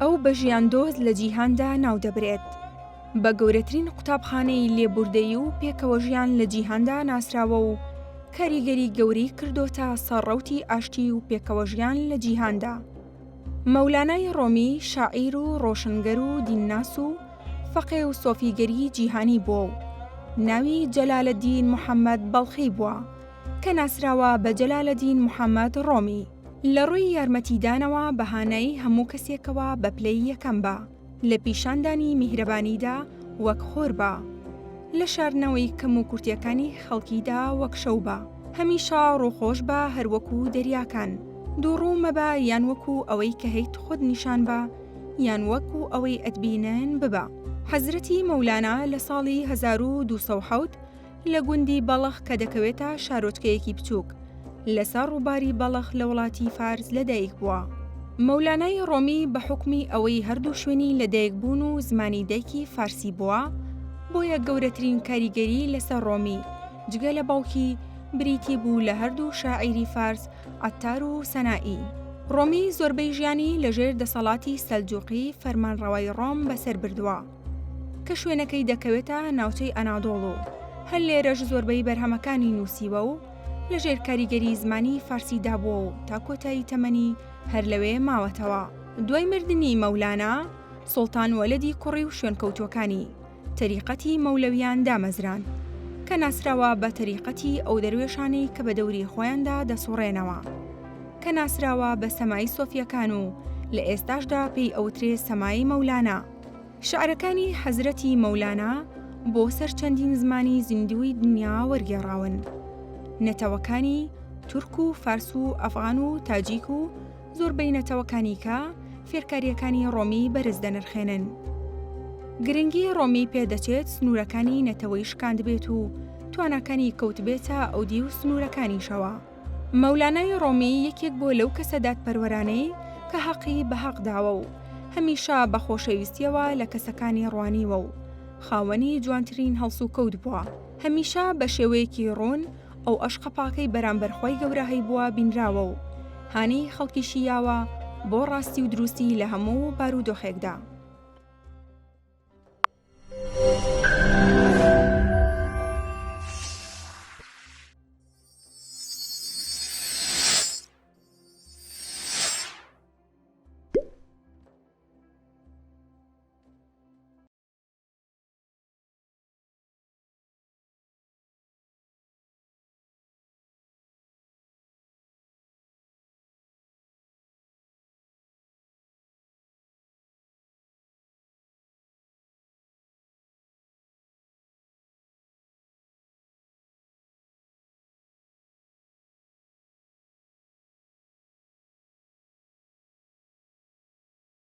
ئەو بە ژیاندۆست لە جیهاندا ناودەبرێت. بە گەورەترین قوتابخانەی لێبوردەیی و پێکەوەژیان لە جیهاندا ناسراوە و کاریگەری گەورەی کردۆتە سەر ڕەوتی ئاشتی و پێکەوەژیان لە جیهاندا. مەولانای ڕۆمی شاعیر و ڕۆشنگەر و دینناس و فەقێ و سۆفیگەری جیهانی بووە و ناوی جەلالەدین محەمەد بەڵخی بووە کە ناسراوە بە جەلالەدین محەمەد ڕۆمی. لە ڕووی یارمەتیدانەوە بە هانای هەموو کەسێکەوە بە پلەی یەکەم بە. لە پیشاندانی میهرەبانیدا وەک خۆر بە. لە شاردنەوەی کەموکورتیەکانی خەڵکیدا وەک شەو بە. هەمیشە ڕووخۆش بە هەر وەکو دەریاکان. دووڕوو مەبە یان وەکو ئەوەی کە هەیت خۆت نیشان بە یان وەکو ئەوەی ئەتبینن ببە. حەزرەتی مەولانا لە ساڵی 1207 لە گوندی بەڵخ کە دەکەوێتە شارۆچکەیەکی بچووک لەسەر ڕووباری بەڵخ لە وڵاتی فارس لەدایک بووە. مەولانای ڕۆمی بە حوکمی ئەوەی هەردوو شوێنی لەدایکبوون و زمانی دایکی فارسی بووە، بۆیە گەورەترین کاریگەری لەسەر ڕۆمی، جگە لە باوکی، بریتی بوو لە هەردوو شاعیری فارس عەتار و سەنائی. ڕۆمی زۆربەی ژیانی لەژێر دەسەڵاتی سەلجوقی فەرمانڕەوای ڕۆم بەسەر بردووە. کە شوێنەکەی دەکەوێتە ناوچەی ئەنادۆڵ و هەر لێرەش زۆربەی بەرهەمەکانی نووسیوە و لەژێر کاریگەری زمانی فارسیدا بووە و تا کۆتایی تەمەنی هەر لەوێ ماوەتەوە. دوای مردنی مەولانا، سوڵتان وەلەدی کوڕی و شوێنکەوتووەکانی، تەریقەتی مەولەویان دامەزراند، کە ناسراوە بە تەریقەتی ئەو دەروێشانەی کە بە دەوری خۆیاندا دەسوڕێنەوە، کە ناسراوە بە سەمای سۆفییەکان و لە ئێستاشدا پێی ئەوترێ سەمای مەولانا. شعرەکانی حەزرەتی مەولانا بۆ سەر چەندین زمانی زیندووی دنیا وەرگێڕاون. نەتەوەکانی تورک و فارس و ئەفغان و تاجیک و زۆربەی نەتەوەکانی کە فێرکارییەکانی ڕۆمی بەرز دەنرخێنن. گرنگی ڕۆمی پێدەچێت سنوورەکانی نەتەوەی شکاندبێت و تواناکانی کەوتبێتە ئەودیو سنوورەکانیشەوە. مەولانای ڕۆمی یەکێک بووە لەو کەسە دادپەروەرانەی کە هەقی بە هەق داوە و هەمیشە بە خۆشەویستیەوە لە کەسەکانی ڕوانیوە و خاوەنی جوانترین هەڵسوکەوت بووە، هەمیشە بە شێوەیەکی ڕوون ئەو ئەشقە پاکەی بەرامبەر خوای گەورە هەیبووە بینراوە و هانی خەڵکیشی یاوە بۆ ڕاستی و دروستی لە هەموو بارودۆخێکدا.